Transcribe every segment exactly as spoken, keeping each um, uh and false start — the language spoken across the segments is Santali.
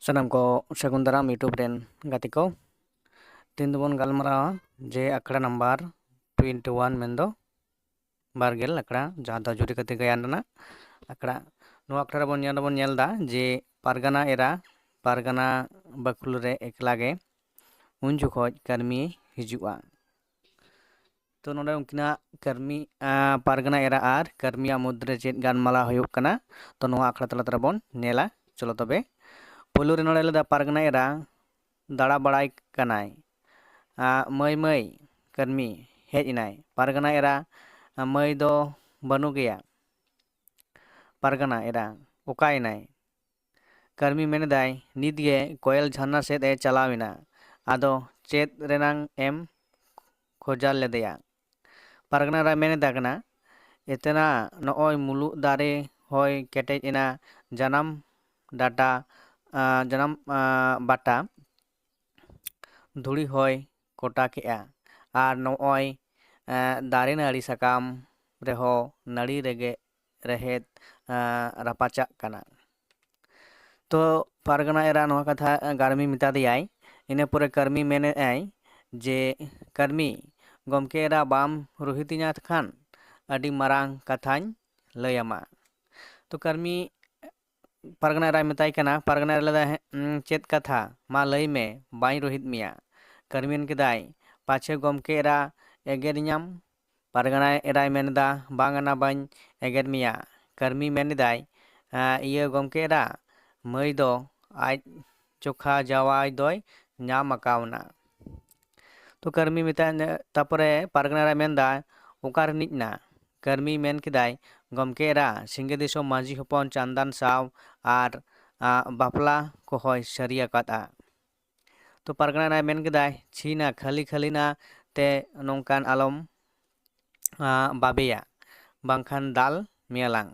ᱥᱟᱱᱟᱢ ᱠᱚ ᱥᱟᱹᱜᱩᱱ ᱫᱟᱨᱟᱢ YouTube ᱨᱮᱱ ᱜᱟᱛᱮ ᱠᱚ᱾ ᱛᱮᱦᱮᱧ ᱫᱚᱵᱚᱱ ᱜᱟᱞᱢᱟᱨᱟᱣᱟ ᱡᱮ ᱟᱠᱷᱲᱟ ᱱᱟᱢᱵᱟᱨ twenty one, ᱢᱮᱱᱫᱚ ᱵᱟᱨ ᱜᱮᱞ ᱟᱠᱷᱲᱟ, ᱡᱟᱦᱟᱸ ᱫᱚ ᱡᱩᱨᱤ ᱠᱟᱛᱮ ᱜᱟᱭᱟᱱ ᱨᱮᱱᱟᱜ ᱟᱠᱷᱲᱟ᱾ ᱱᱚᱣᱟ ᱟᱠᱷᱲᱟ ᱨᱮᱵᱚᱱ ᱧᱮᱞ ᱫᱟᱵᱚᱱ ᱧᱮᱞ ᱮᱫᱟ ᱡᱮ ᱯᱟᱨᱜᱟᱱᱟ ᱮᱨᱟ ᱯᱟᱨᱜᱟᱱᱟ ᱵᱟᱹᱠᱷᱩᱞ ᱨᱮ ᱮᱠᱞᱟ ᱜᱮ, ᱩᱱ ᱡᱚᱠᱷᱚᱡ ᱠᱟᱹᱨᱢᱤ ᱦᱤᱡᱩᱜᱼᱟ᱾ ᱛᱚ ᱱᱚᱰᱮ ᱩᱱᱠᱤᱱᱟᱜ ᱠᱟᱹᱨᱢᱤ, ᱟᱸ, ᱯᱟᱨᱜᱟᱱᱟ ᱮᱨᱟ ᱟᱨ ᱠᱟᱹᱨᱢᱤᱭᱟᱜ ᱢᱩᱫᱽᱨᱮ ᱪᱮᱫ ᱜᱟᱞᱢᱟᱨᱟᱣ ᱦᱩᱭᱩᱜ ᱠᱟᱱᱟ, ᱛᱚ ᱱᱚᱣᱟ ᱟᱠᱷᱲᱟ ᱛᱟᱞᱟ ᱛᱮᱵᱚᱱ ᱧᱮᱞᱟ᱾ ᱪᱚᱞᱚ ᱛᱚᱵᱮ, ᱯᱳᱭᱞᱳ ᱨᱮ ᱱᱚᱰᱮ ᱞᱟᱹᱭᱫᱟ ᱯᱟᱨᱜᱟᱱᱟ ᱮᱨᱟ ᱫᱟᱬᱟ ᱵᱟᱲᱟᱭ ᱠᱟᱱᱟᱭ᱾ ᱟᱸ, ᱢᱟᱹᱭ, ᱢᱟᱹᱭ, ᱠᱟᱹᱨᱢᱤ ᱦᱮᱡ ᱮᱱᱟᱭ᱾ ᱯᱟᱨᱜᱟᱱᱟ ᱮᱨᱟ, ᱟᱸ, ᱢᱟᱹᱭ ᱫᱚ ᱵᱟᱹᱱᱩᱜ ᱜᱮᱭᱟ᱾ ᱯᱟᱨᱜᱟᱱᱟ ᱮᱨᱟ, ᱚᱠᱟᱭᱮᱱᱟᱭ? ᱠᱟᱹᱨᱢᱤ ᱢᱮᱱᱮᱫᱟᱭ, ᱱᱤᱛᱜᱮ ᱠᱚᱭᱮᱞ ᱡᱷᱟᱨᱱᱟ ᱥᱮᱫ ᱮ ᱪᱟᱞᱟᱣ ᱮᱱᱟ᱾ ᱟᱫᱚ ᱪᱮᱫ ᱨᱮᱱᱟᱝ ᱮᱢ ᱠᱷᱚᱡᱟ ᱞᱮᱫᱮᱭᱟ? ᱯᱟᱨᱜᱟᱱᱟ ᱮᱨᱟᱭ ᱢᱮᱱᱮᱫᱟ ᱠᱟᱱᱟ, ᱮᱛᱮᱱᱟ ᱱᱚᱜᱼᱚᱭ ᱢᱩᱞᱩᱜ ᱫᱟᱨᱮ ᱦᱚᱭ ᱠᱮᱴᱮᱡ ᱮᱱᱟ, ᱡᱟᱱᱟᱢ ᱰᱟᱴᱟ, ᱟᱸ, ᱡᱟᱱᱟᱢ, ᱟᱸ, ᱵᱟᱴᱟ ᱫᱷᱩᱲᱤ ᱦᱚᱭ ᱠᱚᱴᱟ ᱠᱮᱜᱼᱟ᱾ ᱟᱨ ᱱᱚᱜᱼᱚᱭ, ᱮᱸ, ᱫᱟᱨᱮ ᱱᱟᱹᱲᱤ ᱥᱟᱠᱟᱢ ᱨᱮᱦᱚᱸ ᱱᱟᱹᱲᱤ ᱨᱮᱜᱮ ᱨᱮᱦᱮᱫ, ᱮᱸ, ᱨᱟᱯᱟᱪᱟᱜ ᱠᱟᱱᱟ᱾ ᱛᱚ ᱯᱟᱨᱜᱟᱱᱟ ᱮᱨᱟ ᱱᱚᱣᱟ ᱠᱟᱛᱷᱟ, ᱮᱸ, ᱠᱟᱹᱨᱢᱤ ᱢᱮᱛᱟ ᱫᱮᱭᱟᱭ᱾ ᱤᱱᱟᱹ ᱯᱚᱨᱮ ᱠᱟᱹᱨᱢᱤ ᱢᱮᱱᱮᱫᱼᱟᱭ ᱡᱮ, ᱠᱟᱹᱨᱢᱤ, ᱜᱚᱢᱠᱮ ᱮᱨᱟ ᱵᱟᱢ ᱨᱳᱦᱤᱛᱤᱧᱟ ᱠᱷᱟᱱ ᱟᱹᱰᱤ ᱢᱟᱨᱟᱝ ᱠᱟᱛᱷᱟᱧ ᱞᱟᱹᱭ ᱟᱢᱟ᱾ ᱛᱚ ᱠᱟᱹᱨᱢᱤ ᱯᱟᱨᱜᱟᱱᱟ ᱮᱨᱟᱭ ᱢᱮᱛᱟᱭ ᱠᱟᱱᱟ, ᱯᱟᱨᱜᱟᱱᱟ ᱮᱨᱟ ᱞᱟᱹᱭᱫᱟ, "ᱦᱮᱸ, ᱩᱸ, ᱪᱮᱫ ᱠᱟᱛᱷᱟ? ᱢᱟ ᱞᱟᱹᱭ ᱢᱮ, ᱵᱟᱹᱧ ᱨᱳᱦᱤᱛ ᱢᱮᱭᱟ?" ᱠᱟᱹᱨᱢᱤ ᱢᱮᱱ ᱠᱮᱫᱟᱭ, "ᱯᱟᱪᱷᱮ ᱜᱚᱢᱠᱮ ᱮᱨᱟ ᱮᱜᱮᱨᱤᱧᱟᱢ?" ᱯᱟᱨᱜᱟᱱᱟ ᱮᱨᱟᱭ ᱢᱮᱱᱫᱟ, "ᱵᱟᱝ ᱟᱱᱟ, ᱵᱟᱹᱧ ᱮᱜᱮᱨ ᱢᱮᱭᱟ᱾" ᱠᱟᱹᱨᱢᱤ ᱢᱮᱱ ᱮᱫᱟᱭ, ᱮᱸ, ᱤᱭᱟᱹ ᱜᱚᱢᱠᱮ ᱮᱨᱟ, ᱢᱟᱹᱭ ᱫᱚ ᱟᱡ ᱪᱚᱠᱷᱟ ᱡᱟᱶᱟᱭ ᱫᱚᱭ ᱧᱟᱢ ᱟᱠᱟᱣᱱᱟ᱾ ᱛᱚ ᱠᱟᱹᱨᱢᱤ ᱢᱮᱛᱟᱭ, ᱛᱟᱯᱚᱨᱮ ᱯᱟᱨᱜᱟᱱᱟ ᱮᱨᱟᱭ ᱢᱮᱱᱫᱟ, "ᱚᱠᱟ ᱨᱤᱱᱤᱡ ᱱᱟ?" ᱠᱟᱹᱨᱢᱤ ᱢᱮᱱ ᱠᱮᱫᱟᱭ, "ᱜᱚᱢᱠᱮ ᱮᱨᱟ, ᱥᱤᱸᱜᱮ ᱫᱤᱥᱚᱢ ᱢᱟᱹᱡᱷᱤ ᱦᱚᱯᱚᱱ ᱪᱟᱱᱫᱟᱱ ᱥᱟᱶ ᱟᱨ, ᱟ, ᱵᱟᱯᱞᱟ ᱠᱚᱦᱚᱸᱭ ᱥᱟᱹᱨᱤ ᱟᱠᱟᱫᱼᱟ᱾" ᱛᱚ ᱯᱟᱨᱜᱟᱱᱟ ᱮᱨᱟᱭ ᱢᱮᱱ ᱠᱮᱫᱟᱭ, "ᱪᱷᱤ ᱱᱟ, ᱠᱷᱟᱹᱞᱤ ᱠᱷᱟᱹᱞᱤ ᱱᱟ ᱛᱮ ᱱᱚᱝᱠᱟᱱ ᱟᱞᱚᱢ, ᱟ, ᱵᱟᱵᱮᱭᱟ, ᱵᱟᱝᱠᱷᱟᱱ ᱫᱟᱞ ᱢᱮᱭᱟᱞᱟᱝ᱾"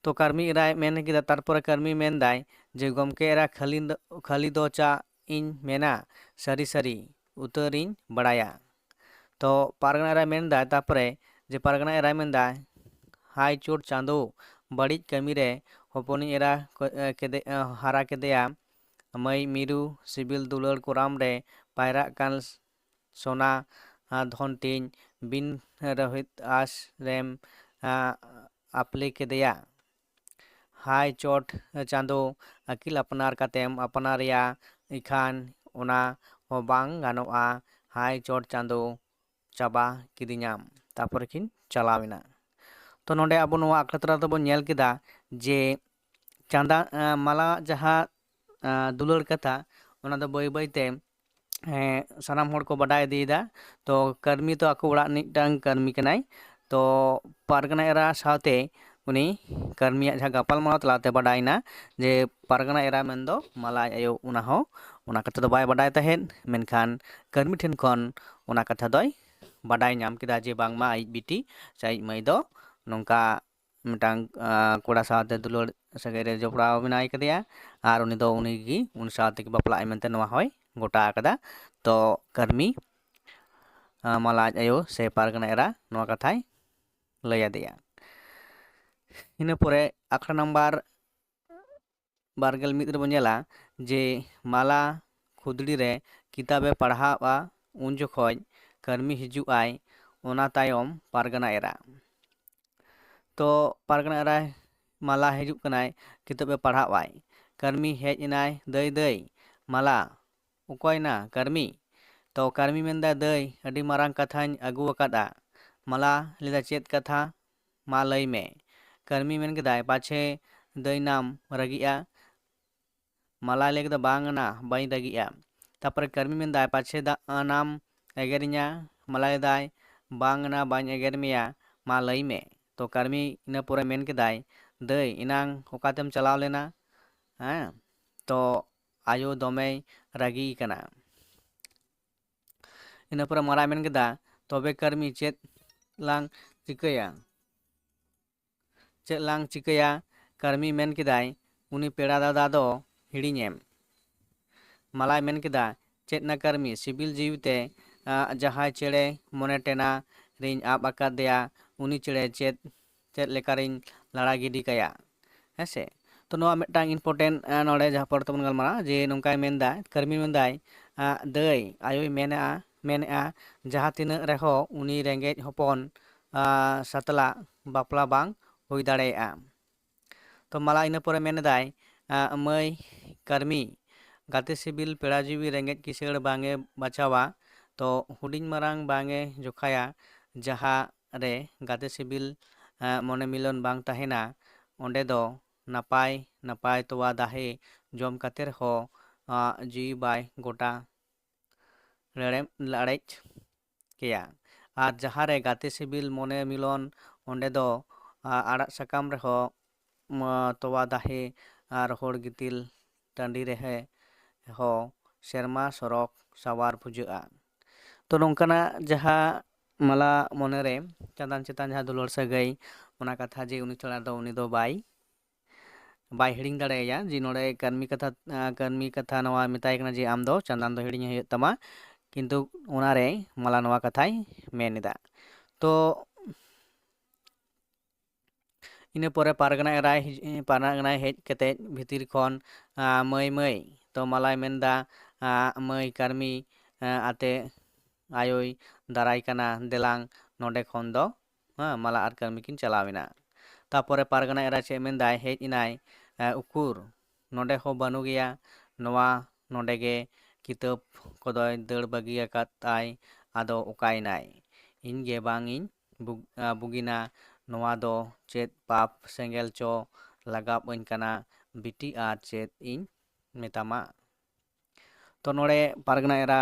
ᱛᱚ ᱠᱟᱹᱨᱢᱤ ᱮᱨᱟᱭ ᱢᱮᱱ ᱠᱮᱫᱟ, ᱛᱟᱨᱯᱚᱨᱮ ᱠᱟᱹᱨᱢᱤ ᱢᱮᱱᱫᱟᱭ ᱡᱮ, "ᱜᱚᱢᱠᱮ ᱮᱨᱟ, ᱠᱷᱟᱹᱞᱤ ᱫᱚ, ᱠᱷᱟᱹᱞᱤ ᱫᱚ ᱪᱟ ᱤᱧ ᱢᱮᱱᱟ, ᱥᱟᱹᱨᱤ ᱥᱟᱹᱨᱤ ᱩᱛᱟᱹᱨᱤᱧ ᱵᱟᱲᱟᱭᱟ᱾" ᱛᱚ ᱯᱟᱨᱜᱟᱱᱟ ᱮᱨᱟᱭ ᱢᱮᱱᱫᱟᱭ, ᱛᱟᱨᱯᱚᱨᱮ ᱡᱮ ᱯᱟᱨᱜᱟᱱᱟ ᱮᱨᱟᱭ ᱢᱮᱱᱫᱟᱭ, "ᱦᱟᱭ ᱪᱳᱴ ᱪᱟᱸᱫᱳ, ᱵᱟᱹᱲᱤᱡ ᱠᱟᱹᱢᱤᱨᱮ ᱦᱚᱯᱚᱱᱤᱡ ᱮᱨᱟ ᱠᱚ-, ᱮ, ᱠᱮᱫᱮ-, ᱮ, ᱦᱟᱨᱟ ᱠᱮᱫᱮᱭᱟ᱾ ᱢᱟᱹᱭ ᱢᱤᱨᱩ ᱥᱤᱵᱤᱞ ᱫᱩᱞᱟᱹᱲ ᱠᱚᱨᱟᱢ ᱨᱮ ᱯᱟᱭᱨᱟᱜ ᱠᱟᱱ ᱥᱚᱱᱟ, ᱟ, ᱫᱷᱚᱱ ᱛᱤᱧ ᱵᱤᱱ ᱨᱳᱦᱤᱛ ᱟᱥ ᱨᱮᱢ, ᱟ, ᱟᱯᱞᱮ ᱠᱮᱫᱮᱭᱟ᱾ ᱦᱟᱭ ᱪᱚᱴ ᱪᱟᱸᱫᱚ, ᱟᱹᱠᱤᱞ ᱟᱯᱱᱟᱨ ᱠᱟᱛᱮᱢ ᱟᱯᱱᱟᱨᱮᱭᱟ, ᱤᱠᱷᱟᱱ ᱚᱱᱟ ᱦᱚᱸ ᱵᱟᱝ ᱜᱟᱱᱚᱜᱼᱟ᱾ ᱦᱟᱭ ᱪᱚᱴ ᱪᱟᱸᱫᱚ, ᱪᱟᱵᱟ ᱠᱤᱫᱤᱧᱟᱢ᱾ ᱛᱟᱯᱚᱨᱮ ᱠᱤᱱ ᱪᱟᱞᱟᱣ ᱮᱱᱟ᱾ ᱛᱚ ᱱᱚᱰᱮ ᱟᱵᱚ ᱱᱚᱣᱟ ᱟᱠᱷᱲᱟ ᱛᱟᱞᱟ ᱛᱮᱵᱚᱱ ᱧᱮᱞ ᱠᱮᱫᱟ ᱡᱮ ᱪᱟᱸᱫᱟ, ᱮᱸ, ᱢᱟᱞᱟ ᱡᱟᱦᱟᱸ, ᱮᱸ, ᱫᱩᱞᱟᱹᱲ ᱠᱟᱛᱷᱟ, ᱚᱱᱟ ᱫᱚ ᱵᱟᱹᱭ ᱵᱟᱹᱭ ᱛᱮ, ᱮᱸ, ᱥᱟᱱᱟᱢ ᱦᱚᱲ ᱠᱚ ᱵᱟᱰᱟᱭ ᱤᱫᱤᱭᱮᱫᱟ᱾ ᱛᱚ ᱠᱟᱹᱨᱢᱤ ᱛᱚ ᱟᱠᱚ ᱚᱲᱟᱜ ᱨᱤᱱᱤᱡ ᱢᱤᱫᱴᱟᱝ ᱠᱟᱹᱨᱢᱤ ᱠᱟᱱᱟᱭ᱾ ᱛᱚ ᱯᱟᱨᱜᱟᱱᱟ ᱮᱨᱟ ᱥᱟᱶᱛᱮ ᱩᱱᱤ ᱠᱟᱹᱨᱢᱤᱭᱟᱜ ᱡᱟᱦᱟᱸ ᱜᱟᱯᱟᱞ ᱢᱟᱨᱟᱣ ᱛᱟᱞᱟᱛᱮ ᱵᱟᱰᱟᱭᱮᱱᱟ ᱡᱮ ᱯᱟᱨᱜᱟᱱᱟ ᱮᱨᱟ ᱢᱮᱱᱫᱚ ᱢᱟᱞᱟ ᱟᱡ ᱟᱭᱳ, ᱚᱱᱟ ᱦᱚᱸ, ᱚᱱᱟ ᱠᱟᱛᱷᱟ ᱫᱚ ᱵᱟᱭ ᱵᱟᱰᱟᱭ ᱛᱟᱦᱮᱸᱫ, ᱢᱮᱱᱠᱷᱟᱱ ᱠᱟᱹᱨᱢᱤ ᱴᱷᱮᱱ ᱠᱷᱚᱱ ᱚᱱᱟ ᱠᱟᱛᱷᱟ ᱫᱚᱭ ᱵᱟᱰᱟᱭ ᱧᱟᱢ ᱠᱮᱫᱟ ᱡᱮ ᱵᱟᱝᱢᱟ ᱟᱡ ᱵᱤᱴᱤ ᱥᱮ ᱟᱡ ᱢᱟᱹᱭ ᱫᱚ ᱱᱚᱝᱠᱟ, ᱟᱸ, ᱠᱚᱲᱟ ᱥᱟᱶᱛᱮ ᱫᱩᱞᱟᱹᱲ ᱥᱟᱹᱜᱟᱹᱭ ᱨᱮ ᱡᱚᱯᱲᱟᱣ ᱢᱮᱱᱟᱭ ᱠᱟᱫᱮᱭᱟ ᱟᱨ ᱩᱱᱤ ᱫᱚ ᱩᱱᱤ ᱜᱮ ᱩᱱᱤ ᱥᱟᱶ ᱛᱮᱜᱮ ᱵᱟᱯᱞᱟᱜ ᱟᱭ ᱢᱮᱱᱛᱮ ᱱᱚᱣᱟ ᱦᱚᱸᱭ ᱜᱚᱴᱟ ᱟᱠᱟᱫᱟ᱾ ᱛᱚ ᱠᱟᱹᱨᱢᱤ, ᱟᱸ, ᱢᱟᱞᱟ ᱟᱡ ᱟᱭᱳ ᱥᱮ ᱯᱟᱨᱜᱟᱱᱟ ᱮᱨᱟ ᱱᱚᱣᱟ ᱠᱟᱛᱷᱟᱭ ᱞᱟᱹᱭ ᱟᱫᱮᱭᱟ᱾ ᱤᱱᱟᱹ ᱯᱚᱨᱮ ᱟᱠᱷᱲᱟ ᱱᱟᱢᱵᱟᱨ ᱵᱟᱨ ᱜᱮᱞ ᱢᱤᱫ ᱨᱮᱵᱚᱱ ᱧᱮᱞᱟ ᱡᱮ ᱢᱟᱞᱟ ᱠᱷᱩᱫᱽᱲᱤ ᱨᱮ ᱠᱤᱛᱟᱹᱵᱮ ᱯᱟᱲᱦᱟᱣᱟ, ᱩᱱ ᱡᱚᱠᱷᱚᱡ ᱠᱟᱹᱨᱢᱤ ᱦᱤᱡᱩᱜ ᱟᱭ, ᱚᱱᱟ ᱛᱟᱭᱚᱢ ᱯᱟᱨᱜᱟᱱᱟ ᱮᱨᱟ᱾ ᱛᱚ ᱯᱟᱨᱜᱟᱱᱟ ᱮᱨᱟᱭ, ᱢᱟᱞᱟ ᱦᱤᱡᱩᱜ ᱠᱟᱱᱟᱭ, ᱠᱤᱛᱟᱹᱵᱮ ᱯᱟᱲᱦᱟᱣᱟᱭ᱾ ᱠᱟᱹᱨᱢᱤ ᱦᱮᱡ ᱮᱱᱟᱭ, "ᱫᱟᱹᱭ, ᱫᱟᱹᱭ, ᱢᱟᱞᱟ, ᱚᱠᱚᱭᱱᱟ ᱠᱟᱹᱨᱢᱤ?" ᱛᱚ ᱠᱟᱹᱨᱢᱤ ᱢᱮᱱᱫᱟ, "ᱫᱟᱹᱭ, ᱟᱹᱰᱤ ᱢᱟᱨᱟᱝ ᱠᱟᱛᱷᱟᱧ ᱟᱹᱜᱩ ᱟᱠᱟᱫᱼᱟ, ᱢᱟᱞᱟ ᱞᱟᱹᱭᱫᱟ, ᱪᱮᱫ ᱠᱟᱛᱷᱟ? ᱢᱟ ᱞᱟᱹᱭ ᱢᱮ᱾" ᱠᱟᱹᱨᱢᱤ ᱢᱮᱱ ᱠᱮᱫᱟᱭ, "ᱯᱟᱪᱷᱮ ᱫᱟᱹᱭᱱᱟᱢ ᱨᱟᱹᱜᱤᱜᱼᱟ?" ᱢᱟᱞᱟᱭ ᱞᱟᱹᱭ ᱠᱮᱫᱟ, "ᱵᱟᱝ ᱱᱟ, ᱵᱟᱹᱧ ᱨᱟᱹᱜᱤᱜᱼᱟ᱾" ᱛᱟᱯᱚᱨᱮ ᱠᱟᱹᱨᱢᱤ ᱢᱮᱱᱫᱟᱭ, "ᱯᱟᱪᱷᱮ ᱫᱟᱜ ᱱᱟᱢ ᱮᱜᱮᱨᱤᱧᱟ?" ᱢᱟᱞᱟᱭ ᱞᱟᱹᱭᱫᱟᱭ, "ᱵᱟᱝ ᱱᱟ, ᱵᱟᱹᱧ ᱮᱜᱮᱨ ᱢᱮᱭᱟ, ᱢᱟ ᱞᱟᱹᱭ ᱢᱮ᱾" ᱛᱚ ᱠᱟᱹᱨᱢᱤ ᱤᱱᱟᱹ ᱯᱚᱨᱮ ᱢᱮᱱ ᱠᱮᱫᱟᱭ, "ᱫᱟᱹᱭ, ᱮᱱᱟᱝ ᱚᱠᱟᱛᱮᱢ ᱪᱟᱞᱟᱣ ᱞᱮᱱᱟ?" ᱦᱮᱸ, ᱛᱚ ᱟᱭᱳ ᱫᱚᱢᱮᱭ ᱨᱟᱹᱜᱤ ᱠᱟᱱᱟ᱾ ᱤᱱᱟᱹ ᱯᱚᱨᱮ ᱢᱟᱞᱟᱭ ᱢᱮᱱ ᱠᱮᱫᱟ, "ᱛᱚᱵᱮ ᱠᱟᱹᱨᱢᱤ ᱪᱮᱫ ᱞᱟᱝ ᱪᱤᱠᱟᱹᱭᱟ? ᱪᱮᱫ ᱞᱟᱝ ᱪᱤᱠᱟᱹᱭᱟ?" ᱠᱟᱹᱨᱢᱤ ᱢᱮᱱ ᱠᱮᱫᱟᱭ, "ᱩᱱᱤ ᱯᱮᱲᱟ ᱫᱟᱫᱟ ᱫᱚ ᱦᱤᱲᱤᱧᱮᱢ᱾" ᱢᱟᱞᱟᱭ ᱢᱮᱱ ᱠᱮᱫᱟ, "ᱪᱮᱫ ᱱᱟ ᱠᱟᱹᱨᱢᱤ, ᱥᱤᱵᱤᱞ ᱡᱤᱣᱤᱛᱮ, ᱟᱸ, ᱡᱟᱦᱟᱸᱭ ᱪᱮᱬᱮ ᱢᱚᱱᱮ ᱴᱮᱱᱟ ᱨᱤᱧ ᱟᱵ ᱟᱠᱟᱫᱮᱭᱟ, ᱩᱱᱤ ᱪᱮᱬᱮ ᱪᱮᱫ, ᱪᱮᱫ ᱞᱮᱠᱟᱨᱤᱧ ᱞᱟᱲᱟ ᱜᱤᱰᱤ ᱠᱟᱭᱟ?" ᱦᱮᱸ ᱥᱮ? ᱛᱚ ᱱᱚᱣᱟ ᱢᱤᱫᱴᱟᱝ important, ᱟᱸ, ᱱᱚᱰᱮ ᱡᱟᱦᱟᱸ ᱯᱚᱨᱮ ᱛᱮᱵᱚᱱ ᱜᱟᱞᱢᱟᱨᱟᱜᱼᱟ, ᱡᱮ ᱱᱚᱝᱠᱟᱭ ᱢᱮᱱᱫᱟ, ᱠᱟᱹᱨᱢᱤ ᱢᱮᱱᱫᱟᱭ, ᱟᱸ, "ᱫᱟᱹᱭ, ᱟᱭᱳᱭ ᱢᱮᱱᱮᱜᱼᱟ, ᱢᱮᱱᱮᱜᱼᱟ, ᱡᱟᱦᱟᱸ ᱛᱤᱱᱟᱹᱜ ᱨᱮᱦᱚᱸ ᱩᱱᱤ ᱨᱮᱸᱜᱮᱡ ᱦᱚᱯᱚᱱ, ᱟᱸ, ᱥᱟᱛᱞᱟ ᱵᱟᱯᱞᱟ ᱵᱟᱝ ᱦᱩᱭ ᱫᱟᱲᱮᱭᱟᱜᱼᱟ᱾" ᱛᱚ ᱢᱟᱞᱟ ᱤᱱᱟᱹ ᱯᱚᱨᱮ ᱢᱮᱱ ᱮᱫᱟᱭ, ᱟᱸ, "ᱢᱟᱹᱭ ᱠᱟᱹᱨᱢᱤ, ᱜᱟᱛᱮ ᱥᱤᱵᱤᱞ ᱯᱮᱲᱟ ᱡᱤᱣᱤ ᱨᱮᱸᱜᱮᱡ ᱠᱤᱥᱟᱹᱬ ᱵᱟᱝ ᱮ ᱵᱟᱪᱷᱟᱣᱟ, ᱛᱚ ᱦᱩᱰᱤᱧ ᱢᱟᱨᱟᱝ ᱵᱟᱝ ᱮ ᱡᱚᱠᱷᱟᱭᱟ, ᱡᱟᱦᱟᱸ ᱨᱮ ᱜᱟᱛᱮ ᱥᱤᱵᱤᱞ, ᱟᱸ, ᱢᱚᱱᱮ ᱢᱤᱞᱚᱱ ᱵᱟᱝ ᱛᱟᱦᱮᱱᱟ, ᱚᱸᱰᱮ ᱫᱚ ᱱᱟᱯᱟᱭ ᱱᱟᱯᱟᱭ ᱛᱚᱣᱟ ᱫᱟᱦᱮ ᱡᱚᱢ ᱠᱟᱛᱮ ᱨᱮᱦᱚᱸ, ᱟᱸ, ᱡᱤᱣᱤ ᱵᱟᱭ ᱜᱚᱴᱟ ᱞᱮᱲᱮᱢ ᱞᱟᱲᱮᱡ ᱠᱮᱭᱟ᱾ ᱟᱨ ᱡᱟᱦᱟᱸ ᱨᱮ ᱜᱟᱛᱮ ᱥᱤᱵᱤᱞ ᱢᱚᱱᱮ ᱢᱤᱞᱚᱱ, ᱚᱸᱰᱮ ᱫᱚ, ᱟ, ᱟᱲᱟᱜ ᱥᱟᱠᱟᱢ ᱨᱮᱦᱚᱸ, ᱢ, ᱛᱚᱣᱟ ᱫᱟᱦᱮ ᱟᱨ ᱦᱚᱲ ᱜᱤᱛᱤᱞ ᱴᱟᱺᱰᱤ ᱨᱮᱦᱮ ᱦᱚᱸ ᱥᱮᱨᱢᱟ ᱥᱚᱨᱚᱜ ᱥᱟᱶᱟᱨ ᱵᱩᱡᱷᱟᱹᱜᱼᱟ᱾" ᱛᱚ ᱱᱚᱝᱠᱟᱱᱟᱜ ᱡᱟᱦᱟᱸ ᱢᱟᱞᱟ ᱢᱚᱱᱮᱨᱮ ᱪᱟᱸᱫᱟᱱ ᱪᱮᱛᱟᱱ ᱡᱟᱦᱟᱸ ᱫᱩᱞᱟᱹᱲ ᱥᱟᱹᱜᱟᱹᱭ, ᱚᱱᱟ ᱠᱟᱛᱷᱟ ᱡᱮ ᱩᱱᱤ ᱪᱷᱟᱲᱟ ᱫᱚ ᱩᱱᱤ ᱫᱚ ᱵᱟᱭ ᱵᱟᱭ ᱦᱤᱲᱤᱧ ᱫᱟᱲᱮᱭᱟᱭᱟ, ᱡᱮ ᱱᱚᱰᱮ ᱠᱟᱹᱨᱢᱤ ᱠᱟᱛᱷᱟ, ᱟᱸ, ᱠᱟᱹᱨᱢᱤ ᱠᱟᱛᱷᱟ ᱱᱚᱣᱟ ᱢᱮᱛᱟᱭ ᱠᱟᱱᱟ ᱡᱮ, "ᱟᱢ ᱫᱚ ᱪᱟᱸᱫᱟᱱ ᱫᱚ ᱦᱤᱲᱤᱧ ᱦᱩᱭᱩᱜ ᱛᱟᱢᱟ", ᱠᱤᱱᱛᱩ ᱚᱱᱟᱨᱮ ᱢᱟᱞᱟ ᱱᱚᱣᱟ ᱠᱟᱛᱷᱟᱭ ᱢᱮᱱ ᱮᱫᱟ᱾ ᱛᱚ ᱤᱱᱟᱹ ᱯᱚᱨᱮ ᱯᱟᱨᱜᱟᱱᱟ ᱮᱨᱟᱭ ᱦᱤᱡ-, ᱯᱟᱨᱜᱟᱱᱟᱭ ᱦᱮᱡ ᱠᱟᱛᱮ ᱵᱷᱤᱛᱤᱨ ᱠᱷᱚᱱ, ᱟᱸ, "ᱢᱟᱹᱭ, ᱢᱟᱹᱭ", ᱛᱚ ᱢᱟᱞᱟᱭ ᱢᱮᱱᱫᱟ, ᱟᱸ, "ᱢᱟᱹᱭ ᱠᱟᱹᱨᱢᱤ, ᱟᱸ, ᱟᱛᱮ ᱟᱭᱳᱭ ᱫᱟᱨᱟᱭ ᱠᱟᱱᱟ, ᱫᱮᱞᱟᱝ ᱱᱚᱰᱮ ᱠᱷᱚᱱ ᱫᱚ", ᱦᱮᱸ, ᱢᱟᱞᱟ ᱟᱨ ᱠᱟᱹᱨᱢᱤ ᱠᱤᱱ ᱪᱟᱞᱟᱣ ᱮᱱᱟ᱾ ᱛᱟᱯᱚᱨᱮ ᱯᱟᱨᱜᱟᱱᱟ ᱮᱨᱟ ᱪᱮᱫ ᱢᱮᱱᱫᱟᱭ, ᱦᱮᱡ ᱮᱱᱟᱭ, ᱮ, ᱩᱠᱩᱨ? ᱱᱚᱰᱮ ᱦᱚᱸ ᱵᱟᱹᱱᱩᱜᱮᱭᱟ, ᱱᱚᱣᱟ ᱱᱚᱰᱮ ᱜᱮ ᱠᱤᱛᱟᱹᱵ ᱠᱚᱫᱚᱭ ᱫᱟᱹᱲ ᱵᱟᱹᱜᱤ ᱟᱠᱟᱫ ᱟᱭ, ᱟᱫᱚ ᱚᱠᱟᱭᱮᱱᱟᱭ? ᱤᱧ ᱜᱮ ᱵᱟᱝ ᱤᱧ ᱵᱩᱜ-, ᱟ, ᱵᱩᱜᱤᱱᱟ, ᱱᱚᱣᱟ ᱫᱚ ᱪᱮᱫ ᱯᱟᱯ ᱥᱮᱸᱜᱮᱞ ᱪᱚ ᱞᱟᱜᱟᱣ ᱟᱹᱧ ᱠᱟᱱᱟ ᱵᱤᱴᱤ, ᱟᱨ ᱪᱮᱫ ᱤᱧ ᱢᱮᱛᱟᱢᱟ? ᱛᱚ ᱱᱚᱰᱮ ᱯᱟᱨᱜᱟᱱᱟ ᱮᱨᱟ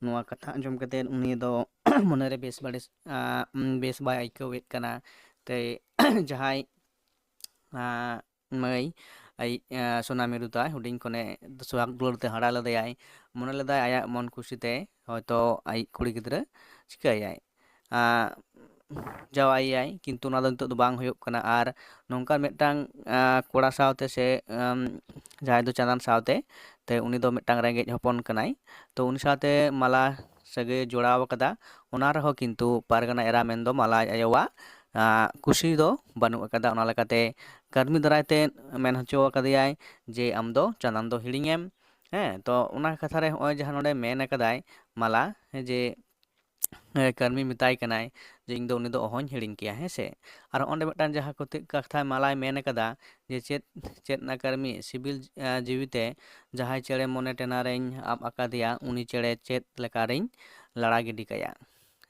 ᱱᱚᱣᱟ ᱠᱟᱛᱷᱟ ᱟᱸᱡᱚᱢ ᱠᱟᱛᱮᱫ ᱩᱱᱤ ᱫᱚ ᱢᱚᱱᱮᱨᱮ ᱵᱮᱥ ᱵᱟᱹᱲᱤᱡ, ᱟ, ᱵᱮᱥ ᱵᱟᱭ ᱟᱹᱭᱠᱟᱹᱣᱮᱫ ᱠᱟᱱᱟ᱾ ᱛᱮ ᱡᱟᱦᱟᱸᱭ, ᱟ, ᱢᱟᱹᱭ ᱟᱡ, ᱟ, ᱥᱳᱱᱟ ᱢᱤᱨᱩ ᱛᱟᱭ ᱦᱩᱰᱤᱧ ᱠᱷᱚᱱᱮ ᱥᱚᱦᱟᱜᱽ ᱫᱩᱞᱟᱹᱲ ᱛᱮ ᱦᱟᱨᱟ ᱞᱮᱫᱮᱭᱟᱭ, ᱢᱚᱱᱮ ᱞᱮᱫᱟᱭ ᱟᱭᱟᱜ ᱢᱚᱱ ᱠᱩᱥᱤ ᱛᱮ ᱦᱚᱭᱛᱳ ᱟᱡ ᱠᱩᱲᱤ ᱜᱤᱫᱽᱨᱟᱹ ᱪᱤᱠᱟᱹᱭᱟᱭ᱾ ᱟ, ᱡᱟᱶᱟᱭᱮᱭᱟᱭ, ᱠᱤᱱᱛᱩ ᱚᱱᱟ ᱫᱚ ᱱᱤᱛᱚᱜ ᱫᱚ ᱵᱟᱝ ᱦᱩᱭᱩᱜ ᱠᱟᱱᱟ᱾ ᱟᱨ ᱱᱚᱝᱠᱟᱱ ᱢᱤᱫᱴᱟᱝ, ᱟ, ᱠᱚᱲᱟ ᱥᱟᱶᱛᱮ ᱥᱮ, ᱟᱢ, ᱡᱟᱦᱟᱸᱭ ᱫᱚ ᱪᱟᱸᱫᱟᱱ ᱥᱟᱶᱛᱮ, ᱛᱮ ᱩᱱᱤ ᱫᱚ ᱢᱤᱫᱴᱟᱝ ᱨᱮᱸᱜᱮᱡ ᱦᱚᱯᱚᱱ ᱠᱟᱱᱟᱭ᱾ ᱛᱚ ᱩᱱᱤ ᱥᱟᱶᱛᱮ ᱢᱟᱞᱟ ᱥᱟᱹᱜᱟᱹᱭ ᱡᱚᱲᱟᱣ ᱟᱠᱟᱫᱟ, ᱚᱱᱟ ᱨᱮᱦᱚᱸ ᱠᱤᱱᱛᱩ ᱯᱟᱨᱜᱟᱱᱟ ᱮᱨᱟ ᱢᱮᱱᱫᱚ ᱢᱟᱞᱟ ᱟᱡ ᱟᱭᱳᱣᱟᱜ, ᱟ, ᱠᱩᱥᱤ ᱫᱚ ᱵᱟᱹᱱᱩᱜ ᱟᱠᱟᱫᱟ᱾ ᱚᱱᱟ ᱞᱮᱠᱟᱛᱮ ᱠᱟᱹᱨᱢᱤ ᱫᱟᱨᱟᱭ ᱛᱮ ᱢᱮᱱ ᱦᱚᱪᱚ ᱟᱠᱟᱫᱮᱭᱟᱭ ᱡᱮ ᱟᱢ ᱫᱚ ᱪᱟᱸᱫᱟᱱ ᱫᱚ ᱦᱤᱲᱤᱧᱮᱢ᱾ ᱦᱮᱸ, ᱛᱚ ᱚᱱᱟ ᱠᱟᱛᱷᱟ ᱨᱮ ᱦᱚᱸᱜᱼᱚᱭ ᱡᱟᱦᱟᱸ ᱱᱚᱰᱮ ᱢᱮᱱ ᱟᱠᱟᱫᱟᱭ ᱢᱟᱞᱟ, ᱡᱮ ᱮ, ᱠᱟᱹᱨᱢᱤ ᱢᱮᱛᱟᱭ ᱠᱟᱱᱟᱭ ᱡᱮ ᱤᱧ ᱫᱚ ᱩᱱᱤ ᱫᱚ ᱚᱦᱚᱧ ᱦᱤᱲᱤᱧ ᱠᱮᱭᱟ, ᱦᱮᱸ ᱥᱮ᱾ ᱟᱨ ᱚᱸᱰᱮ ᱢᱤᱫᱴᱟᱝ ᱡᱟᱦᱟᱸ ᱠᱚᱛᱮ ᱠᱟᱛᱷᱟ ᱢᱟᱞᱟᱭ ᱢᱮᱱ ᱟᱠᱟᱫᱟ ᱡᱮ ᱪᱮᱫ, ᱪᱮᱫ ᱱᱟ ᱠᱟᱹᱨᱢᱤ ᱥᱤᱵᱤᱞ, ᱮ, ᱡᱤᱣᱤ ᱛᱮ ᱡᱟᱦᱟᱸᱭ ᱪᱮᱬᱮ ᱢᱚᱱᱮ ᱴᱮᱱᱟ ᱨᱮᱧ ᱟᱵ ᱟᱠᱟᱫᱮᱭᱟ, ᱩᱱᱤ ᱪᱮᱬᱮ ᱪᱮᱫ ᱞᱮᱠᱟ ᱨᱮᱧ ᱞᱟᱲᱟ ᱜᱤᱰᱤ ᱠᱟᱭᱟ,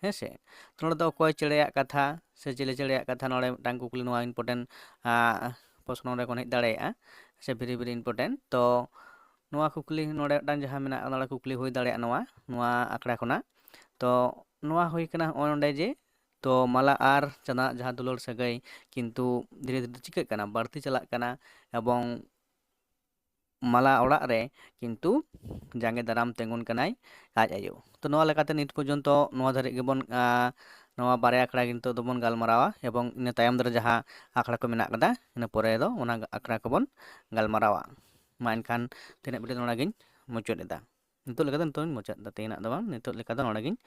ᱦᱮᱸ ᱥᱮ᱾ ᱛᱚ ᱱᱚᱰᱮ ᱫᱚ ᱚᱠᱚᱭ ᱪᱮᱬᱮᱭᱟᱜ ᱠᱟᱛᱷᱟ ᱥᱮ ᱪᱤᱞᱤ ᱪᱮᱬᱮᱭᱟᱜ ᱠᱟᱛᱷᱟ, ᱱᱚᱰᱮ ᱢᱤᱫᱴᱟᱝ ᱠᱩᱠᱞᱤ, ᱱᱚᱣᱟ important, ᱟ, ᱯᱨᱚᱥᱱᱚ ᱱᱚᱰᱮ ᱠᱷᱚᱱ ᱦᱮᱡ ᱫᱟᱲᱮᱭᱟᱜᱼᱟ ᱥᱮ very very important᱾ ᱛᱚ ᱱᱚᱣᱟ ᱠᱩᱠᱞᱤ ᱱᱚᱰᱮ ᱢᱤᱫᱴᱟᱝ ᱡᱟᱦᱟᱸ ᱢᱮᱱᱟᱜᱼᱟ, ᱱᱚᱰᱮ ᱠᱩᱠᱞᱤ ᱦᱩᱭ ᱫᱟᱲᱮᱭᱟᱜᱼᱟ ᱱᱚᱣᱟ, ᱱᱚᱣᱟ ᱟᱠᱷᱲᱟ ᱠᱷᱚᱱᱟᱜ᱾ ᱛᱚ ᱱᱚᱣᱟ ᱦᱩᱭ ᱠᱟᱱᱟ ᱱᱚᱜᱼᱚᱭ ᱱᱚᱰᱮ ᱡᱮ, ᱛᱚ ᱢᱟᱞᱟ ᱟᱨ ᱪᱟᱸᱫᱟᱱᱟᱜ ᱡᱟᱦᱟᱸ ᱫᱩᱞᱟᱹᱲ ᱥᱟᱹᱜᱟᱹᱭ ᱠᱤᱱᱛᱩ ᱫᱷᱤᱨᱮ ᱫᱷᱤᱨᱮ ᱪᱤᱠᱟᱹᱜ ᱠᱟᱱᱟ, ᱵᱟᱹᱲᱛᱤ ᱪᱟᱞᱟᱜ ᱠᱟᱱᱟ, ᱮᱵᱚᱝ ᱢᱟᱞᱟ ᱚᱲᱟᱜ ᱨᱮ ᱠᱤᱱᱛᱩ ᱡᱟᱸᱜᱮ ᱫᱟᱨᱟᱢ ᱛᱤᱸᱜᱩᱱ ᱠᱟᱱᱟᱭ ᱟᱡ ᱟᱭᱳ᱾ ᱛᱚ ᱱᱚᱣᱟ ᱞᱮᱠᱟᱛᱮ ᱱᱤᱛ ᱯᱚᱨᱡᱚᱱᱛᱚ ᱱᱚᱣᱟ ᱫᱷᱟᱹᱨᱤᱡ ᱜᱮᱵᱚᱱ, ᱟ, ᱱᱚᱣᱟ ᱵᱟᱨᱭᱟ ᱟᱠᱷᱲᱟ ᱜᱮ ᱱᱤᱛᱚᱜ ᱫᱚᱵᱚᱱ ᱜᱟᱞᱢᱟᱨᱟᱣᱟ, ᱮᱵᱚᱝ ᱤᱱᱟᱹ ᱛᱟᱭᱚᱢ ᱫᱟᱨᱟ ᱡᱟᱦᱟᱸ ᱟᱠᱷᱲᱟ ᱠᱚ ᱢᱮᱱᱟᱜ ᱠᱟᱫᱟ, ᱤᱱᱟᱹ ᱯᱚᱨᱮ ᱫᱚ ᱚᱱᱟ ᱟᱠᱷᱲᱟ ᱠᱚᱵᱚᱱ ᱜᱟᱞᱢᱟᱨᱟᱣᱟ᱾ ᱢᱟ ᱮᱱᱠᱷᱟᱱ ᱛᱮᱦᱮᱧᱟᱜ video ᱫᱚ ᱱᱚᱰᱮ ᱜᱤᱧ ᱢᱩᱪᱟᱹᱫ ᱮᱫᱟ᱾ ᱱᱤᱛᱚᱜ ᱞᱮᱠᱟ ᱫᱚ ᱱᱤᱛᱚᱜ ᱤᱧ ᱢᱩᱪᱟᱹᱫ ᱮᱫᱟ, ᱛᱮᱦᱮᱧᱟᱜ ᱫᱚ ᱵᱟᱝ, ᱱᱤᱛᱚᱜ ᱞᱮᱠᱟ ᱫᱚ ᱱᱚᱰᱮ ᱜᱤᱧ